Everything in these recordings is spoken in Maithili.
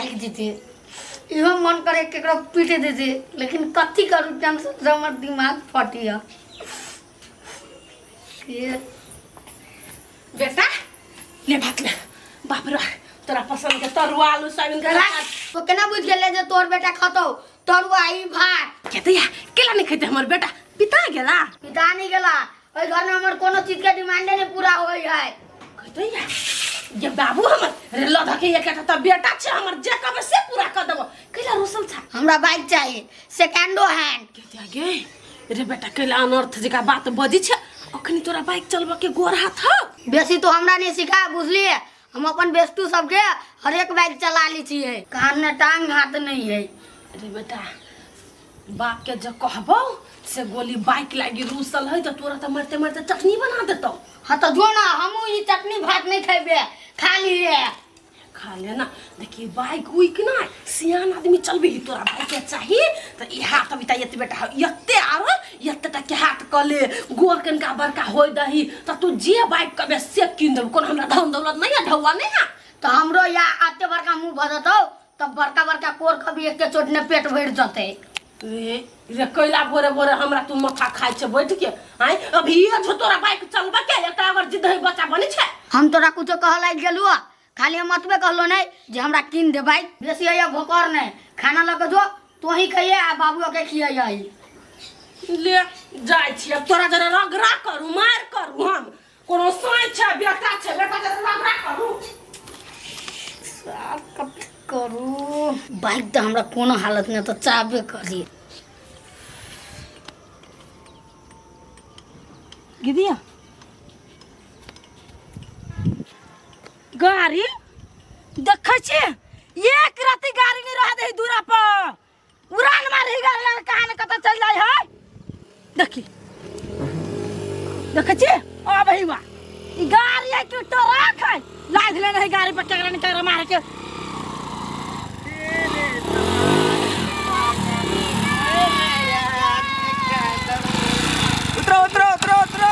भागि जेतै। इहो मन करे केकरो पीट देतै, लेकिन कथी करू, टेंशन से हमर दिमाग फटिया के। बेटा ले भात ले। बाप रे, तोरा पसंद के तरुआ आलू सोयाबीन के राख। तो केना बुझ गेलै जे तोर बेटा खतौ तरुआ ई भात? खेतै या केला नहीं खेतै हमर बेटा? पिता गेला? पिता नहीं गेला। ओहि घर में हमर कोनो चीज के डिमांडे नहीं पूरा होई है। खेतै या ये बाबू हमर रे लधा के एक त बेटा छै हमर, जे कहबै से पूरा कर देबो। कैला रुसल छा? हमरा बाइक चाहिए सेकेंडो हैंड। खेतै गे रे बेटा, कैला अनर्थ जका बात बजी छै? अखनी तोरा बाइक चलबऽ के गोर हाथ हौ? बेसी तो हमरा नहीं सिखा, बुझलिए? हम अपन बेस्टू सबके हरेक बाइक चला ली छियै, कान में टांग हाथ नहीं है। रे बेटा, बाप के जब कहबो से गोली बाइक लागी रूसल है तो तोरा तो मरते मरते चटनी बना देतौ। हाँ तो जो ना, हमू ई चटनी भात नहीं खेबे, खा लिए। खा लेना। देखी बाइक उइक ना सियान आदमी चलबी, तोरा बाइक के चाही तो ई हाथ अभी एते बेटा एते आरो एते तक के हाथ कले गोर कनका बड़का होय दही तो तू जे बाइक कबे से कीन देबो। कोनो हमरा धन दौलत नहीं है, ढौआ नहीं है। तो हमरो या आते बड़का मुंह भऽ जेतौ तब बड़का बड़का कोर कभी एके चोट ने पेट भरि जतै। रे रे कैला भोरे भोरे हमरा तू माथा खाइ छै बैठ के? आय अभी ये जो तोरा बाइक चलबे के एकटा अगर जिद है बच्चा बनी छै। हम तोरा कुछो कहऽ लागि गेलु? खाली हम अतबे कहलो नहीं जे हमरा कीन दे बाइक। बेसी है भोकर नहीं, खाना लऽ के जो तो ही खइए आ बाबू के खियैए। ले जाइ छी अब तोरा जरा रगड़ा करू मार करू। हम कोनो साँय छै बेटा छै, बेटा जरा रगड़ा करू। साफ कथी करू, बाइक तऽ हमरा कोनो हालत नहि तऽ चाहबे करी। गिदिया गाड़ी देखै छी, एक राति गाड़ी नहीं रह दे दूरा पर, उड़ान मारी गाड़ी लग कहाँ ने कतऽ चल जाइ है। देखी देखै छी अब ही वा ई गाड़ी है कि ट्रक है, लाद लेने है गाड़ी पर केकरा ने केकरा मारे के। उतरो उतरो उतरो उतरो।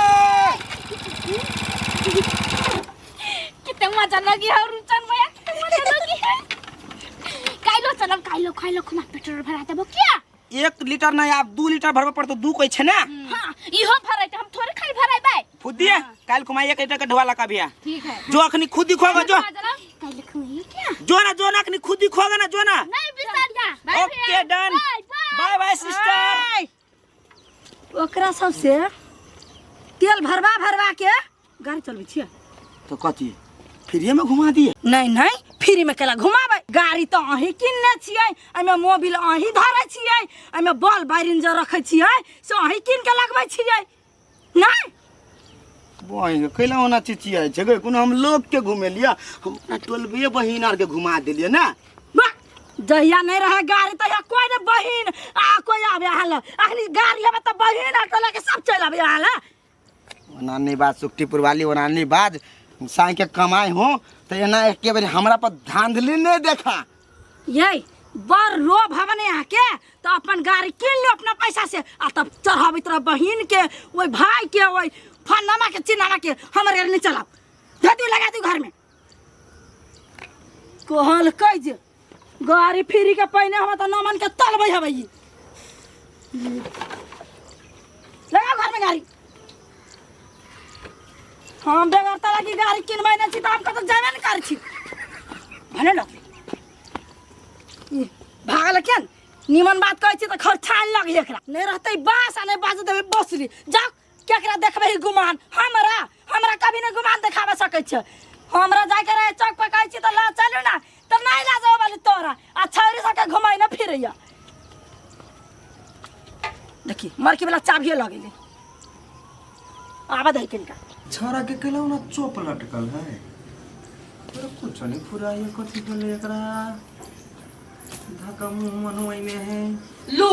कितने मजा लगी है रुचन भैया, कितने मजा लगी है। काइलो चलब, काइलो खाइलो खुमा पेट्रोल भरा देबो क्या? 1 लीटर नहीं, आप 2 लीटर भरबे पड़तो, दू कोई छे ना। हाँ इहो भराई हम थोड़े खाली भराई। फुदिया काल कुमाई 1 लीटर के ढोवा लगा भैया। ठीक है। जो अखनी खुद ही खोगा जो। काइलो खुमाई क्या? जो ना, जो ना, अखनी खुद ही खोगा ना, जो ना। नहीं Bisaria. Okay done, bye bye sister. ओकरा सबसे तेल भरवा भरवा के गाड़ी चलबै छियै। तो कथी फ्रीए में घुमा दिए? नहीं नहीं, फ्री में केला घुमाबै? गाड़ी तऽ अहीं किनने छियै, एहिमे मोबिल अहीं धरै छियै, एहिमे बॉल बारिन जे रखै छियै से अहीं कीन के लगबै छियै। नहीं बहिन कैला ओना चिचियाइ छै गे? कोनो हम लोग के घुमेलियै? हम अपना टोलबे बहिन आर के घुमा देलियै ना। वाह, जहिया नहीं रहे गाड़ी तहिया कोई ने बहिन आ कोई आवे अहाँ लग, अखनी गाड़ी हवे तऽ बहिन आ टोला के सब चलि आवे अहाँ लग। ओना नहीं बात सुखटीपुर वाली, ओना नहीं बात साई के कमाई हो तो एना एके बेर हमरा पर धांधली नहीं देखा। ये बड़ रोब हवे ने अहाँ के, तो अपन गाड़ी कीन लो अपना पैसा से आ तब चढ़ाबैत रह बहिन के, ओहि भाई के, ओहि फलाना के चिन्नामा के। हमर गाड़ी नहीं चलाब, धे दियौ लगा दियौ घर में। कहलकै जे गाड़ी फ्री के पहिने हम तऽ नमन के तलबै हबै ई। लगाओ घर में गाड़ी। हम बेगरता लागी गाड़ी किनबै नहि छी तऽ हम कतौ जेबे नहि करै छी। भने लग भागल केन निमन बात कहै छी तऽ खरछान लग एकरा नहि रहतै बास आ नहि बाज देबै बसली। जाओ केकरा देखबै गुमान? हमरा हमरा कभी नहि गुमान देखाबे सकै छै। हमरा जाके रहे चौक पर कहै छी तऽ ला चलू ना, तऽ नहि ला जाओ वाली तोरा आ छौरी सबके घुमाइ न फिरैया। देखी मरकी वाला चाभिए लगेले आबा दही किनका। छौड़ा के केला ना चोप लटकल है। अरे कुछ नहीं फुराइए, कथी भेलै एकरा? धक्का मुंह मनुआई में है। लू।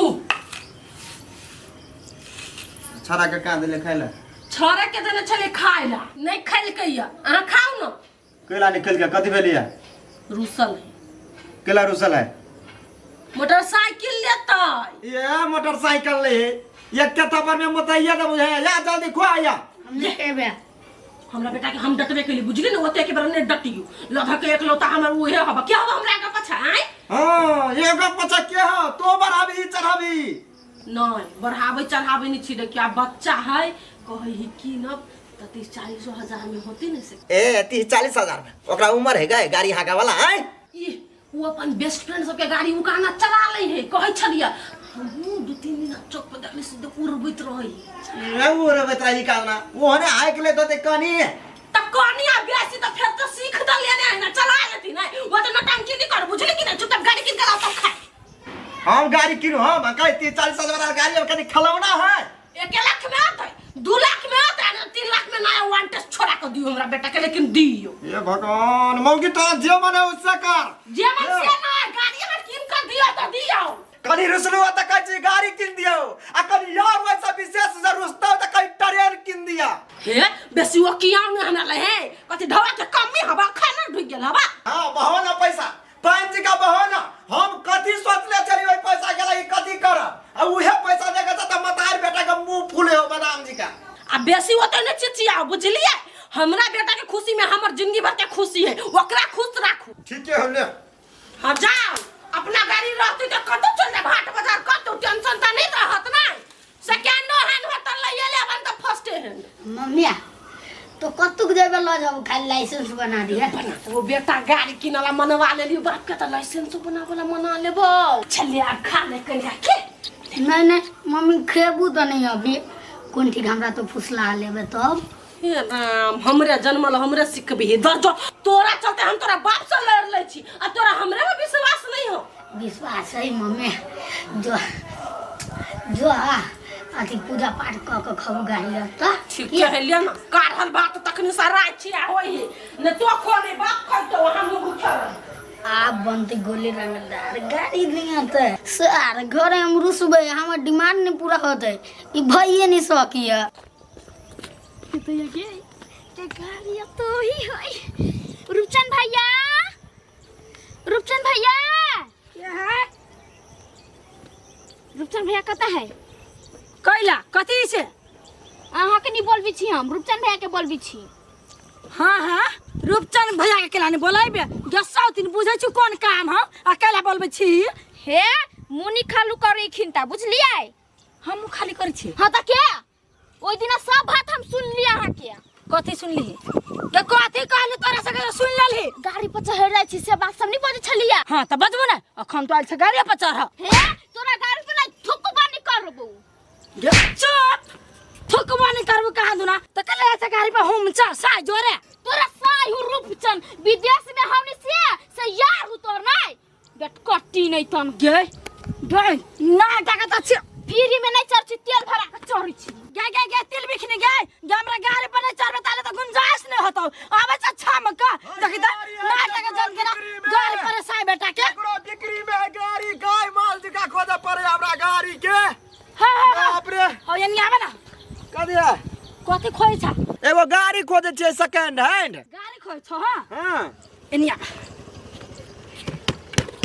छौड़ा के कहाँ देले खाइ ला? छौड़ा के देने छलै खाइ ला, नहीं खेलकै या। अहाँ खाउ न। केला नहीं खेलकै? कथी भेलै? रुसल है। केला रुसल है? मोटरसाइकिल लेतै। ये मोटरसाइकिल ले है, एक के थप्पड़ में मोतैया दे बुझाया। या जल्दी खुआ या। हम नहीं खेबे। हमरा बेटा के हम डटबे केली बुझली ने ओते के बेर ने डटियो लधा के एकलौता हमर उहे हबा क्या हबा हमरा के पछा आय हाँ एगो पछा के हो तो बढ़ाबी चढ़ाबी नहीं बढ़ाबै चढ़ाबै नहीं छी देखियो आब बच्चा है कहै ही कीनब तऽ 30-40 हजार में होती ने से ए 30-40 हजार में ओकरा उम्र है गए गाड़ी हाँका वाला आय ई ओ अपन बेस्ट फ्रेंड सबके गाड़ी उकाना चला लै है कहै छलियै हमहूँ 2-3 दिन चौक पर देखली सीधे उड़बैत रहै ए उ रे बेटा ई कालना ओहने हाइक ले दोते कनी तऽ कनिया बेसी तऽ फेर तऽ सीख तऽ लेने है ना चला लेती नहीं वो तऽ नौटंकी नहीं कर बुझली कि नहीं चुपचाप गाड़ी कीन के लाओ तब खाए हम गाड़ी किनु हम कहे 30-40 हजार वाला गाड़ी हम कनी खिलौना है 1 लाख में आते 2 लाख में आते ना 3 लाख में नया वन टेस्ट छोड़ा के दियो हमरा बेटा के लेकिन दियो हे भगवान मौगी तोरा जे मन है उससे कर जे मन से ना गाड़ी अगर कीन के दियो तो दियो कनी रुसलू त कहै छी गाड़ी किन दियौ आ कनी यार वैसा विशेष से रुसतौ त कहीं ट्रेन किन दिया हे बेसी वो किया ने हमरा ले हे कथी ढवा के कमी हवा खाना ढुक गेल हवा हाँ बहो ना पैसा पाँच का बहो ना हम कथी सोचले चली ओहि पैसा के लागि कथी करब आ उहे पैसा देके त मतार बेटा के मुंह फूले हो बदाम जी का आ बेसी होते ने चिचियाओ बुझलिए हमरा बेटा के खुशी में हमर जिंदगी भर के खुशी है ओकरा खुश राखू ठीके हो ले हाँ जाओ अपना गाड़ी रहती तो कतौ चल जाए हाट बाजार कतौ टेंशन त नहीं रहत ना सेकेंडो हैंड होत लइए लेबन त फर्स्ट हैंड मम्मिया तो कतुक जेबे लऽ जाबू खाली लाइसेंस बना दिहे बना तो बेटा गाड़ी किनला मनवा लेलियो बाप के त लाइसेंस बनावला मना लेबो चलिए आब खा ले कनिया के नहीं नहीं मम्मी खेबू तऽ नहीं अभी कोन ठीक हमरा तो फुसला लेबे तब हे राम हमरे जन्मल हमरे सिखबी दर जो तोरा चलते हम तोरा बाप से लड़ लै छी आ तोरा हमरे में विश्वास नहीं हो विश्वास है मम्मी जो जो आ अथी पूजा पाठ कऽ के खबू गाड़ी तऽ ठीक है लिया ना काढ़ल बात तखनी सारा छी आ होई है ने तो खोले बाप खलतो हम भूखल आब बनते गोली रंगदार गाड़ी नहीं आते सर घरे हम रुसबै हमर डिमांड नहीं पूरा होते ई भइए नहीं सकिए तो ये के गाड़ी अब तो ही है रूपचंद भैया रूपचंद भैया क्या है रूपचंद भैया कता है कैला कथी से अहाँ के नहीं बोलबी छी हम रूपचंद भैया के बोलबी छी हाँ हाँ रूपचंद भैया के केला नहीं बोलाइबे गस्सा तीन बुझै छु कोन काम हम आ केला बोलबै छी हे मुनी खालू करे खिनता बुझलियै हम मुँह खाली करै छी हाँ त के ओइ दिना सब बात हम सुन लिया अहाँ के कथी सुनली के कथी कहलू तोरा सके सुन लेलही गाड़ी पर चढ़ जाइ छी से बात सब नहीं बजै छलिया हाँ त बजबो ने अखन तो आयल छै गाड़ी पर चढ़ हे तोरा गाड़ी पर नहीं थुक बानी करबो गे चुप थुकबो नहीं करबो कहाँ दुना त कले ऐसे गाड़ी पर हम चा सा जोरे तोरा साई हूँ रूपचंद विदेश में हमने से से यार हूँ तोर नहीं बेट कट्टी नहीं तन गे गे ना टाका त छी फ्री में नहीं चढ़ छी तेल भरा के चढ़ छी गे गे गे तिल बिखनी गे गे हमरा गाड़ी पर नहीं चढ़बे ताले त गुंजाइश नहीं होतो आबै छ छम का देखी त ना टाका जन के ना गाड़ी पर साई बेटा के एकरो बिक्री में है गाड़ी गाय माल जका खोजे पड़े हमरा गाड़ी के हाँ हाँ हाँ बाप रे हो यानी आवे ना कथी है कथी खोइ छ एगो गाड़ी खोजे छियै सेकेंड हैंड गाड़ी खोइ छ हाँ हाँ एनी आवे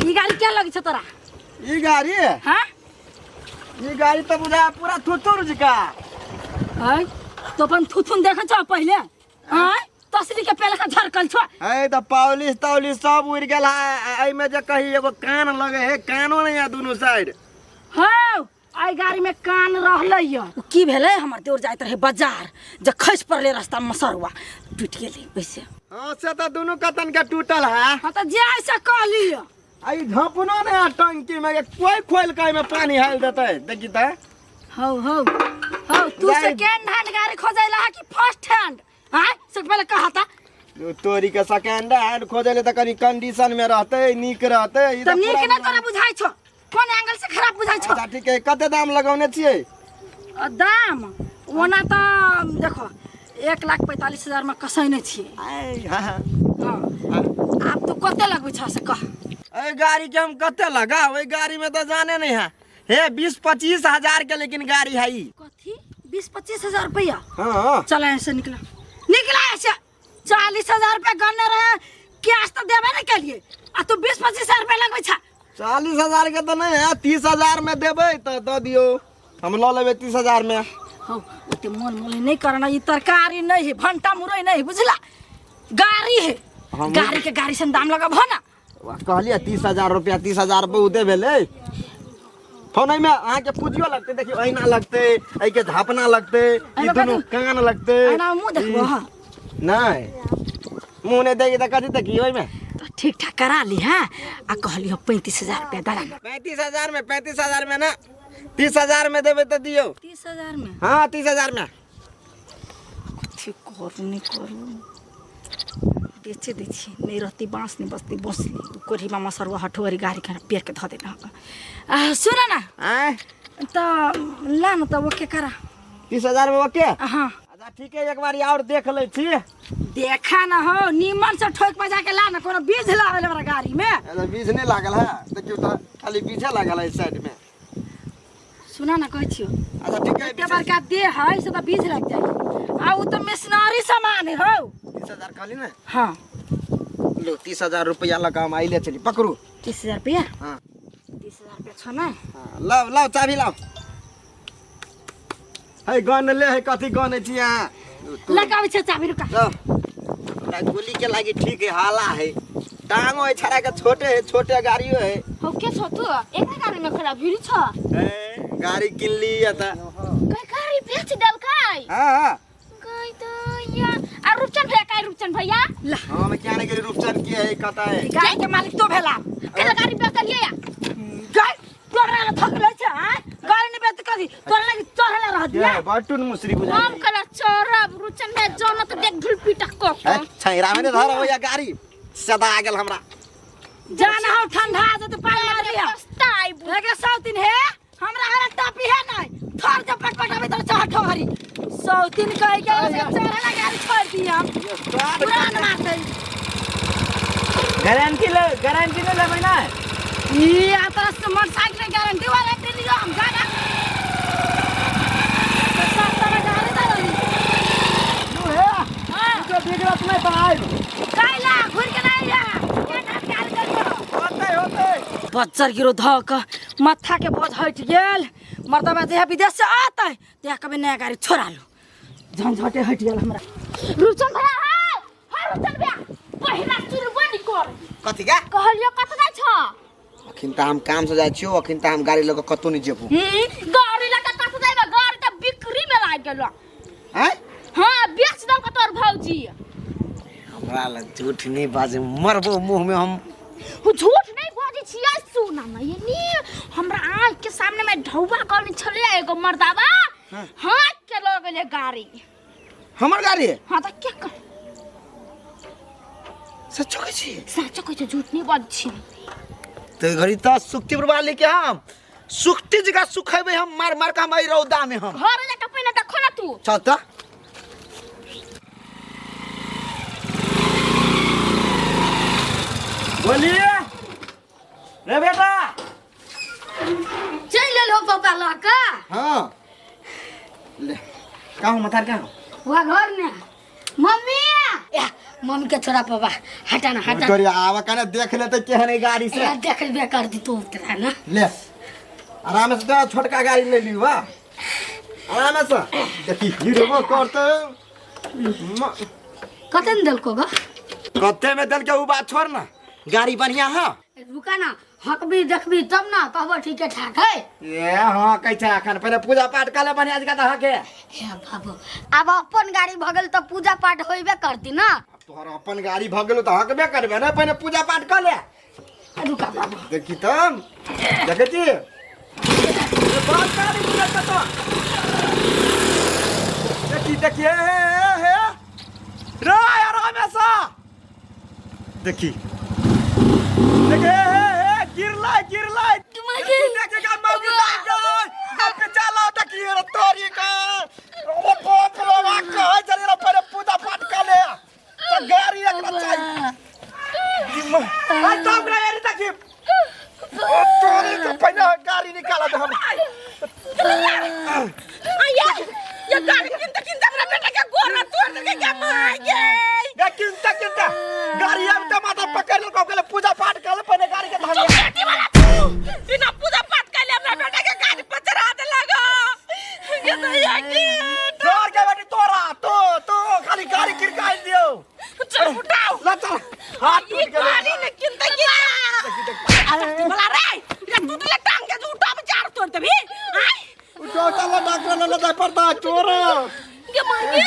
ई गाड़ी क्या लगी छ तोरा ई गाड़ी हाँ ई गाड़ी तऽ बुझा पूरा थुथुर जका है तो अपन थुथुन देखे छ पहिले आय तसली के पेल के झरकल छ है तऽ पॉलिश तौलिश सब उड़ि गेल है एहिमे जे कही एगो कान लगे है कानो नहीं है दुनू साइड हौ आई गाड़ी में कान रहलै य की भेलै हमर देवर जाइत रहे बाजार जे खसि पड़लै रास्ता में मसरुआ टूटि गेलै ओइसे हाँ से तऽ दुनू कतन के टूटल है हाँ तऽ जे ऐसे कहली य आ ई झपनो नहीं है टंकी में कोई खोल के एहिमे पानी हाल देतै देखी तऽ हौ हौ हौ तू गाड़ी- सेकेंड हैंड गाड़ी खोजैला है कि फर्स्ट हैंड आय से पहले कहता तोरी के सेकेंड हैंड खोजै ले तऽ कनी कंडीशन में रहतै नीक रहतै ई तऽ तऽ नीक पूरा नहि तोरा बुझाइ छौ कोन एंगल से खराब बुझाइ छौ अच्छा ठीक है कते दाम लगौने छियै दाम ओना तऽ देखो 1,45,000 में कसैने छियै आइ, हाँ, हाँ। हाँ आब तू कते लगबै छह से कह एहि गाड़ी के हम कते लगाओ एहि गाड़ी में तो जाने नहीं है हे 20-25 हजार के लेकिन गाड़ी है ई कथी 20-25 हजार रुपया हाँ चल ऐसे निकला निकला ऐसे 40,000 रुपया गन्ने रहे कैश तो देबे नहीं के लिए आ तू 20-25 हजार रुपया लगबै छा 40,000 के तो नहीं है 30,000 में देबै तऽ दऽ दियौ हम लऽ लेबै 30,000 में हौ ओते मन मोले नहीं करना, ई तरकारी नहीं है, भंटा मुरई नहीं है, बुझला? गाड़ी है, गाड़ी के गाड़ी से दाम लगाबो ना। कहलिए 30,000 रुपया, 30,000 बहुते भेलै। फोन एहिमे अहाँके पूजियो लगतै, देखियौ अहिना लगतै, एहिके झापना लगतै, ई दुनू कान लगतै। एना मुँह देखबो? हँ नहि, मुँह नहि देखी तऽ कथी देखियौ ओहिमे? तो ठीक ठाक करा ली। हाँ, आ कहली हो 35,000 रुपया दला ना। 35,000 में? 35,000 में ना, 30,000 में देबै तऽ दियौ। 30,000 में? हाँ, 30,000 में। कथी करू नहि करू, बेचे दै छी, नहि रहती बाँस नहि बचती बसली कोढ़ी मामा सरवा हठोरी गाड़ी के पेड़ के धऽ देना। आ सुन ना। आँय? तऽ ला न तऽ ओके करा। 30,000 में ओके? हाँ। अच्छा ठीक है, एक बार और देख लै छी। देखा ना हो, नीमन से ठोक बजा के ला ना, कोनो बीज लागल हमरा गाड़ी में। अरे बीज नहीं लागल है, देखियौ तऽ खाली बीजे लागल है साइड में। सुना ना, कहै छियौ। अच्छा ठीक है। एते बड़का देह है से तऽ बीज लागि जाइ, आ उ तऽ मिशनरी सामान है हौ। 30,000 कहली ना? हाँ। लो, 30,000 रुपया लगा हम आइले चली, पकड़ू। 30,000 रुपया? हाँ। 30,000 रुपया छौ ना? हाँ, लाओ लाओ चाबी लाओ। है गन ले है, कथी गन छी अहाँ? लगाबै छै चाबी, रुका। लाओ। हमरा गोली के लागी ठीक है, हाला है, टांगो है छड़ा के, छोटे है, छोटे गाड़ियो है। हो के छौ तू? एक गाड़ी में खराब भीड़ छ। ए, गाड़ी किन ली त। कई गाड़ी बेच देलकै? हाँ हाँ। गई तो या आ रूपचंद भैया काय? रूपचंद भैया। ला। हाँ, मैं क्या नहीं करी, रूपचंद के है, कता है? गाड़ी के मालिक तो भेला। केना गाड़ी बेचलियै या? गाय तोरा लग थकले छै? आँय, गाड़ी नहीं बेच कथी तोरा लग चढ़ले रह दिया। ये बटुन मुसरी बुझा। हम कला चोरब रूपचंद भैया जौन त देख ढुल पीटक को। छैरा में धर हो या गाड़ी सदा आ गेल हमरा। जाना हो ठंडा जत पानी मार लिया। पछताई। लगे सौतीन हे, हमरा हरा टापी है नहीं, थर जब पट पट अभी तो चढ़ हरी सौतीन कह के चढ़ला गाड़ी छोड़ दिया हम पुरान मारते। गारंटी ले, गारंटी ले लेबै ना? ई आता से मोटरसाइकिल के गारंटी वारंटी लियो, हम जाना तो सस्ता में गाड़ी दे। लू हे। हां। जो बिगड़त नहीं पाइब। काइला घुर के नहीं आ के घाट गाड़ी करियो। होते होते बच्चर गिरो धऽ कऽ माथा के बोझ हटि गेल। मर्दबा जहिया विदेश से आतै तहिया कभी नया गाड़ी छोड़ा लू, झंझटे हटि गेल हमरा। रूपचंद भैया है, हाय रूपचंद भैया, पहिला चुनबो नि कर। कथी का? कहलियो कत जाइ छ? अखन तऽ हम काम से जाइ छियौ, अखन तऽ हम गाड़ी लऽ कऽ कतौ नहि जेबौ। गाड़ी लऽ कऽ कत जाइबा? गाड़ी तऽ बिक्री में लागि गेलो। आँय? हाँ, बेच देलको तोर भौजी। हमरा लग झूठ नहीं बाजे, मरबो मुँह में हम। उ झूठ नहीं बाजै छियै। सुना न, ये नी हमरा आँख के सामने में ढौआ करने छलै एगो मर्दाबा, हाँक के लऽ गेलै गाड़ी। हमर गाड़ी? हाँ तऽ के कर। सच्चो कहै छी? सच कहै छै, झूठ नहीं बाजै छियै। तऽ घड़ी तऽ सुक्ति बुढ़वा के हम सुक्ति जगह सुखेबै हम, मार मार के हम एहि रौदा में हम। घर जाके पहिने देखो ना तू। चल तऽ। बोलिए रे बेटा। चलि गेल हो पापा लऽ कऽ? हाँ ले, कहाँ मथार कहाँ? वह घर में मम्मी, ए, मम्मी के छोड़ा पापा, हटा ना, हटा। तोरी आवा कने देख लेते केहन है गाड़ी से। ए, देख लेबे कर दी तू उतरा ना। ले, आराम से तो छोटका गाड़ी ले ली, वाह, आराम से देखी हीरो करते। कते ने देलको ग? कते में देलके उ बात छोड़ ना, गाड़ी बढ़िया है। रुका ना, हकबी देखबी तब ना कहबो ठीके ठाक है। ए हाँ, कहै छै अखन पहिले पूजा पाठ कर ले बढ़िया जकाँ तऽ हके। हे बाबू, आब अपन गाड़ी भऽ गेल तऽ पूजा पाठ होइबे करती ना। तोहर अपन गाड़ी भऽ गेलो तऽ हकबे करबे ने, पहिले पूजा पाठ कर ले। रुका बाबू। देखी तब देखै छी ए, बात गाड़ी बुझल कतऽ। देखी देखी, हे हे हे रे आराम से देखी देखे, हे हे, गिरलै गिरलै, देखी देखी का मौगी दाइ गई अब चलो, देखी रे तोरी का, ओ बाप रे बा, कहै चली रे, पहिले पूजा पाठ कर ले तऽ गाड़ी एकरा चाही। आ तब रे यार, देखी ओ तोरी के, पहिले गाड़ी निकाल दे हम। आया ये गाड़ी किनते किनते हमरा बेटा के गोर तोड़ देलकै, क्या माय गे। गे किनते किनते गाड़ी आब तऽ माथा पकड़ लेलको, कहले पूजा पाठ कर ले पहिले गाड़ी के धान। बेटी वाला तू बिना पूजा पाठ कैले हमरा बेटा के गाड़ी पर चढ़ा देलक। ये तो ये की चला चला हाथ टूट गेलै। गाड़ी ने किनते की बोला रे रे तू तो टांग के उठा चार तोड़ देबी आय। उठो चलो डॉक्टर लग जाए पड़ता चोर। गे मांगे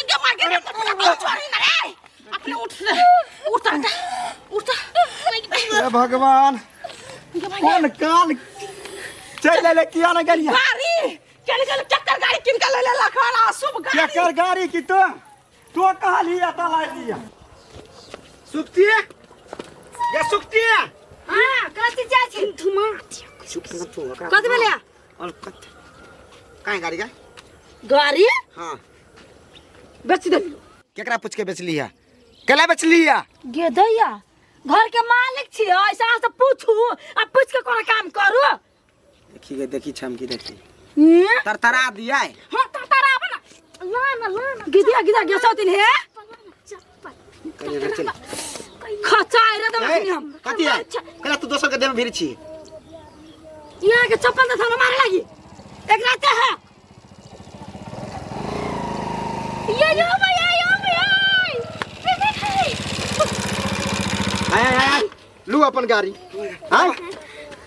गे मांगे रे तो छोड़ी ना रे अपने उठ रे उठ उठ। हे भगवान कौन काल चल ले किया ना गेलिया गाड़ी चल चल चक्कर गाड़ी किन के ले ले लखवाला शुभ गाड़ी चक्कर गाड़ी की तो तो कहली आता ला दिया सुक्ति या सुक्ति। हां कथि जाय छी धुमा चुप न तू ओकरा कथि भेलै? और कत काहे गाड़ी का? गाड़ी हां बेच देलियो। केकरा पूछ के बेचली है? केला बेचली है? गे दैया घर के मालिक छी ऐसा से पूछू आ पूछ के कोनो काम करू। देखी गे देखी छमकी देखी ये तरतरा दिया है। हां तरतरा बना ला ना ला ना गिदिया गिदिया गेसौतिन हे चप्पल कहियो रे चल खचाइ रे दबानी हम कथी है केला तू दोसर के देह में भिरी छी? यहाँ के चप्पल तो थाना मारे लगी एक रात है। ये यो भैया यो भैया आय आय आय लू अपन गाड़ी। हां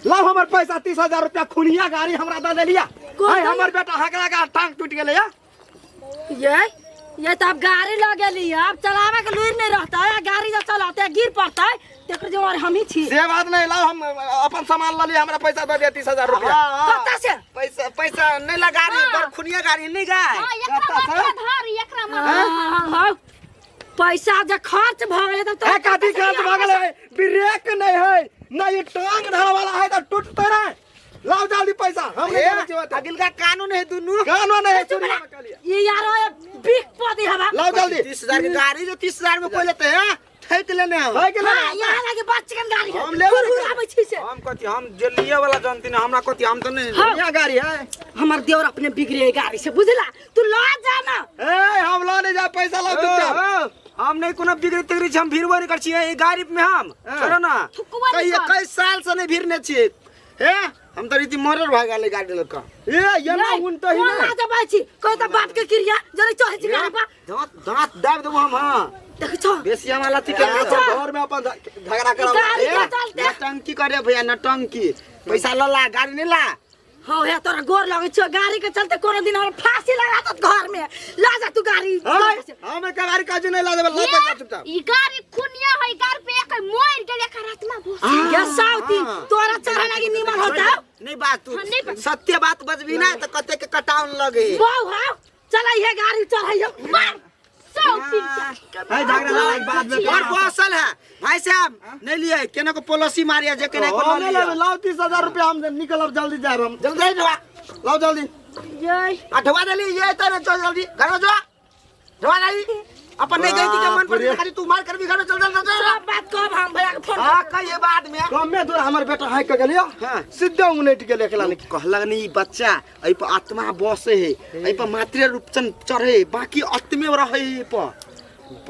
लाओ हमर पैसा 30,000 रुपया खुनिया गाड़ी हमरा दे देलिया। आय हमर बेटा हकरा का टांग टूट गेलै या। ये तो अब गाड़ी लग गेली अब चलावे के लूर नहीं रहता है गाड़ी जब चलाते है गिर पड़ता है तेकर जो हम ही छी। से बात नहीं लाओ हम अपन सामान ल लिया हमरा पैसा दे दिया 30,000 रुपया। कत्ता से पैसा पैसा नहीं लगा रही पर खुनिया गाड़ी नहीं गाय। हां एकरा माथा धर एकरा माथा। हां पैसा जे खर्च भ गेलै तब तो कथी खर्च भ गेलै? ब्रेक नहीं है ना ये टांग धर वाला है तो टूटते रहे। लाओ जल्दी पैसा हम नहीं जाने छियै। अगिल का कानून है दुनू कानून है चोरी में कहलिए ये यार बिक पदी हवा। लाओ जल्दी 30,000 की गाड़ी जो 30,000 में कोई लेते हैं ठेक लेने हम ठेक लेने। हां यहां लागे बच के गाड़ी हम लेबे आबै छी से हम कथि हम जे लिए वाला जानती ना हमरा कथि हम तो नहीं बढ़िया गाड़ी है हमर देवर अपने बिगड़े गाड़ी से बुझला तू ल जा ना। ए हम ल नहीं जा पैसा लाओ चुपचाप। हम नहीं कोनो बिगड़े तिगड़े छी हम भिड़बो नहीं कर छियै ई गाड़ी में हम छोड़ो ना कई साल से नहीं भिड़ने छियै। हे हम तो रीति मर्डर भऽ गेलै गाड़ी लऽ कऽ। ए ये उनटही ना ना जबै छी कोई त बाप के क्रिया जरे चढ़ै छी गाड़ी पर दांत दांत दाब देबो हम। हां देखै छौ बेसी हमरा लथी के घर में अपन झगड़ा कराओ। गाड़ी के चलते नटंकी करे भैया नटंकी पैसा ल ला गाड़ी नहीं ला। हां हे तोरा गोर लगै छौ गाड़ी के चलते कोनो दिन हमरा फांसी लगा दत घर में ला जा तू गाड़ी। हम एक गाड़ी काजू नहीं ला देबे ला पैसा चुपचाप। ई गाड़ी खुनिया है गाड़ी पे एक मर गेल एक रात में बस ये साउती तोरा चढ़े लागी निमन होता नहीं बात तू सत्य बात बजबी ना त कते के कटाउन लगे। बहु हां चलै हे गाड़ी चढ़ै मार साउती है झगड़ा लड़ाई बाद में और बसल है भाई साहब नहीं लिए केना को पॉलिसी मारिया जे केना को हम नहीं लाओ 30,000 रुपया हम निकलब जल्दी जा हम जल्दी ढवा लाओ जल्दी जय ढवा देली ये त चल जल्दी घर में जो ढवा नहीं अपन नहीं गई थी के मन पर खाली तू मार कर भी घर में चल चल चल। सब बात कहब हम भैया के फोन। हां कहिए बाद में कम में दूर हमर बेटा हाय के गेलियो सीधा उनट गेल एकला नहीं कहलक नहीं बच्चा एहि पर आत्मा बसे है एहि पर मातृ रूपचन चढ़े बाकी आत्मे रहे एहि पर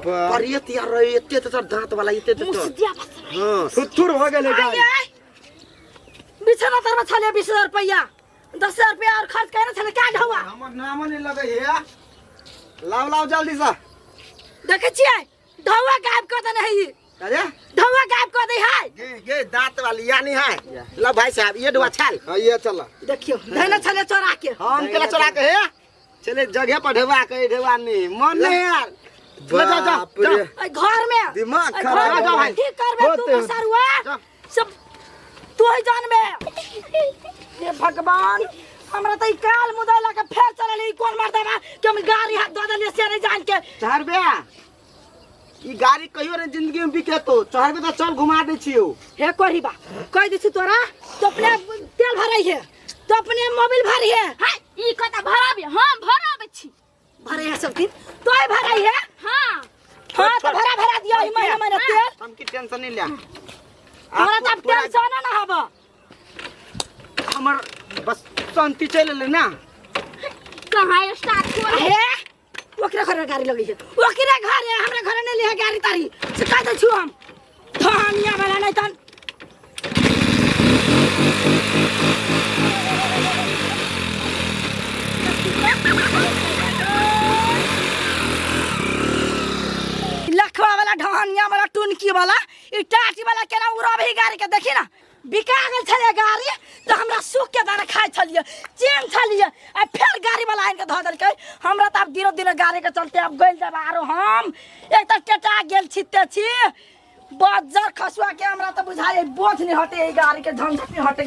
परियत यार रहे एते त दांत वाला एते त हां थुथुर भ गेलै गाड़ी। बिछाना तर में छले 20,000 रुपया 10,000 रुपया और खर्च करे छले का ढवा हमर नाम नहीं लगे है। लाओ लाओ जल्दी सा देखै छियै ढवा गायब क देने है। अरे ढवा गायब क दे है गे गे दांत वाली यानी है। लो भाई साहब ये ढवा छाल। हां ये चला देखियो धैना छले चोरा के हम केला चोरा के है चले जगह पर ढवा के ढवा नहीं मन नहीं यार। जा जा जा घर में दिमाग खराब हो भाई ठीक करबे तू सरुआ सब तू ही जानबे। हे भगवान हमरा त ई काल मुदाई लके फेर चलले ई कोन मर्दबा कि हम गाड़ी हाथ दऽ देलियै से नहीं जान के। चढ़बे ई गाड़ी कहियो रे जिंदगी में बिकेतो चढ़बे त चल घुमा दै छियो। हे कोरी बा कह दै छी तोरा तो अपने तेल भरै है तो अपने मोबिल भरी है। हां ई कता भराबे हम भराबे छी भरे है सब दिन तोय भरै है। हां हां त भरा भरा दियो ई महीना महीना तेल। हम की टेंशन नहीं लिया हमरा त टेंशन ना हब हमर बस शांति चल ले ना। कहां स्टार्ट हो हे ओकरे घरे गाड़ी लगी है ओकरे घरे हमरा घरे नहीं ले गाड़ी तारी से कह दै छु हम धानिया वाला नहीं तन। लखवा वाला ढानिया वाला टुनकी वाला ई टाटी वाला केना उड़ाबे गाड़ी के देखी ना बिका गेल छलियै गाड़ी तऽ हमरा सुख के दाना खाइ छलियै चैन छलियै आ फेर गाड़ी वाला आनि के धऽ देलकै हमरा तऽ आब दिनो दिनो गाड़ी के चलते आब गइल जाब आरो हम एक तऽ टेटा गेल छी ते छी बज्जर खसुआ के हमरा तऽ बुझाइ बोझ नहीं हटे ई गाड़ी के झंझट नहीं हटे।